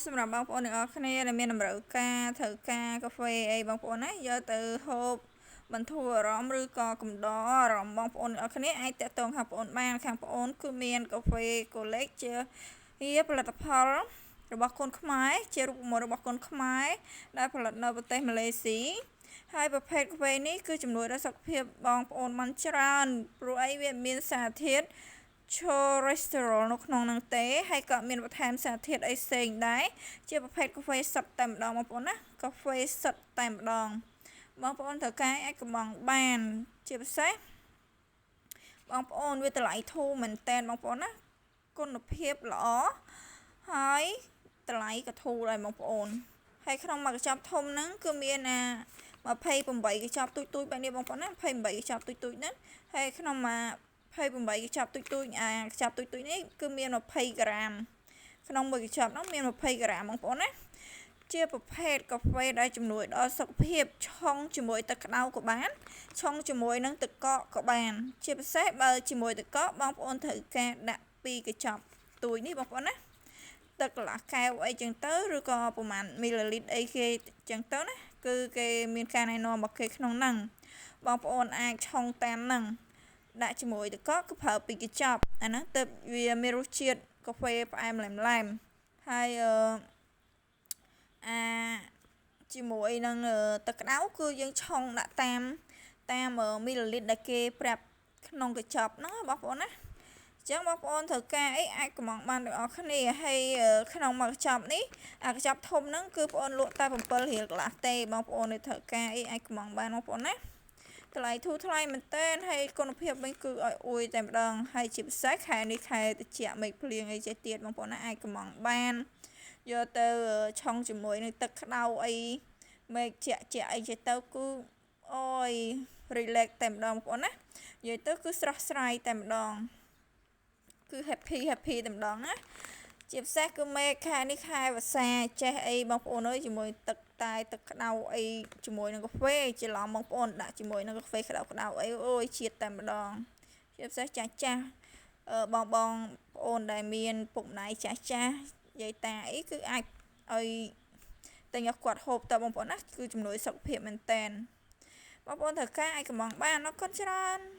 សម្រាប់បងប្អូនទាំងអស់គ្នាដែលមានតម្រូវការត្រូវការកាហ្វេអីបងប្អូនណាយកទៅហូបបន្ធូរអារម្មណ៍ឬក៏កំដរអារម្មណ៍បងប្អូនទាំងអស់គ្នាអាចតាក់ទងខាងប្អូនបានខាងប្អូនគឺមានកាហ្វេកូឡេកជាផលិតផលរបស់កូនខ្មែរជារូបមន្តរបស់កូនខ្មែរដែលផលិតនៅប្រទេសម៉ាឡេស៊ីហើយប្រភេទកាហ្វេនេះគឺជំនួយដល់សុខភាពបងប្អូនបានច្រើនព្រោះអីវាមានសារធាតុ cholesterol នៅក្នុងនឹងទេហើយក៏មានបន្ថែមសារធាតុអីផ្សេងដែរជាប្រភេទកាហ្វេសុទ្ធតែម្ដងបងប្អូនណាកាហ្វេសុទ្ធតែម្ដងបងប្អូនត្រូវការអាចកំងបានជាពិសេសបងប្អូនវាតម្លៃធូរមែនតែនបងប្អូនណាគុណភាពល្អហើយតម្លៃក៏ធូរដែរបងប្អូនហើយក្នុងមួយកញ្ចប់ធំហ្នឹងគឺមានអា28កញ្ចប់ទូចទូចបែបនេះបងប្អូនណា28កញ្ចប់ទូចទូចហ្នឹងហើយក្នុងមួយ28កញ្ចប់ទូចទូចអាកញ្ចប់ទូចទូចនេះគឺមាន20ក្រាមក្នុងមួយកញ្ចប់ហ្នឹងមាន20ក្រាមបងប្អូនណាជាប្រភេទកាហ្វេដែលជំនួយដល់សុខភាពឆុងជាមួយទឹកក្តៅក៏បានឆុងជាមួយនឹងទឹកកកក៏បានជាពិសេសបើជាមួយទឹកកកបងប្អូនត្រូវការដាក់2កញ្ចប់ទូចនេះបងប្អូនណាទឹកកន្លះកែវអីចឹងទៅឬក៏ប្រហែលមីលីលីត្រអីគេចឹងទៅណាគឺគេមានការណែនាំរបស់គេក្នុងហ្នឹងបងប្អូនអាចឆុងតាមហ្នឹងដាក់ជាមួយទឹកកកគឺប្រើពីរកញ្ចប់អាហ្នឹងទើបវាមានរសជាតិកាហ្វេផ្អែមឡែមឡែមហើយអឺអាជាមួយនឹងទឹកក្តៅគឺយើងឆុងដាក់តាមតាមមីលីលីត្រដែលគេប្រាប់ក្នុងកញ្ចប់ហ្នឹងបងប្អូនណាអញ្ចឹងបងប្អូនត្រូវការអីអាចកំងបានទាំងអស់គ្នាហើយក្នុងមួយកញ្ចប់នេះអាកញ្ចប់ធំហ្នឹងគឺបងប្អូនលក់តែ7រៀលកន្លះទេបងប្អូនត្រូវការអីអាចកំងបានបងប្អូនណាតម្លៃធូរថ្លៃមែនតើហើយគុណភាពវិញគឺឲ្យអួយតែម្ដងហើយជាពិសេសខែនេះខែត្រជាក់មេឃភ្លៀងអីចេះទៀតបងប្អូនណាអាចកំងបានយកទៅឆុងជាមួយនឹងទឹកក្តៅអីមេឃជាក់ជាក់អីចេះទៅគឺអូយ relax តែម្ដងបងប្អូនណានិយាយទៅគឺស្រស់ស្រាយតែម្ដងគឺ happy happy តែម្ដងណាជាពិសេសគឺមេឃខែនេះខែវស្សាចេះអីបងប្អូនអើយជាមួយទឹកតែទឹកក្តៅអីជាមួយនឹងកាហ្វេច្រឡំបងប្អូនដាក់ជាមួយនឹងកាហ្វេក្តៅក្តៅអីអូយជាតិតែម្ដងជាពិសេសចាស់ចាស់បងបងប្អូនដែលមានពុកម្ដាយចាស់ចាស់យាយតាអីគឺអាចឲ្យតែញគាត់ហូបតបងប្អូនណាគឺជំនួយសុខភាពមែនតែនបងប្អូនត្រូវការអាចកំងបានអរគុណច្រើន។